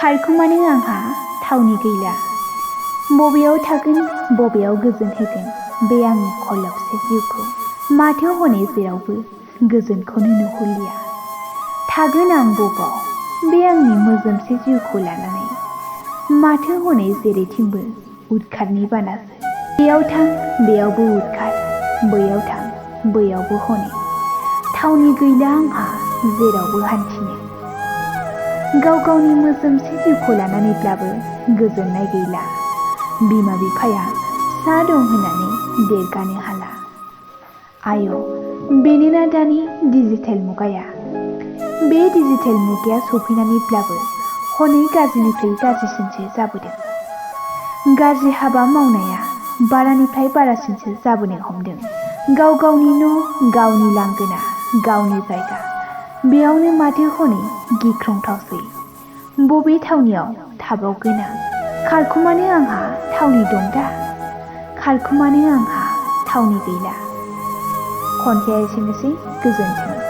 खारखुमानो आंहा थावनि गैला। बबेयाव थागोन बबेयाव गोजोन होगोन बे आंनि खलबसे जिउखौ। माथो हनै जेरावबो गोजोनखौनो नुहुरलिया। थागोन आं बबाव बे आंनि मोजोमसे जिउखौ लानानै। माथो हनै जेरैथिंबो उदखारनि बानासो। बेयाव थां बेयावबो उदखार, बैयाव थां बैयावबो हनै थावनि गैला आंहा जेरावबो हान्थिनो। गाव गावनि मोजोमसे जिउखौ लानानैब्लाबो गोजोननाय गैला। बिमा बिफाया फिसा दं होननानै देरगानो हाला। आय' बेनोना दानि डिजिटेल मुगाया। बे डिजिटेल मुगाया सफैनानैब्लाबो हनै गाज्रिनिफ्राय गाज्रिसिनसो जाबोदों। गाज्रि हाबा मावनाया बारानिफ्राय बारासिनसो जाबोनो हमदों। गाव गावनि न', गावनि लांगोना, गावनि जायगा, बेयावनो माथो हनै गिख्रंथावसै। बबे थावनियाव थाबावगोन आं? खारखुमानो आंहा थावनि दं दा, खारखुमानो आंहा थावनि गैला। खन्थाइया एसेनोसै, गोजोन्थों।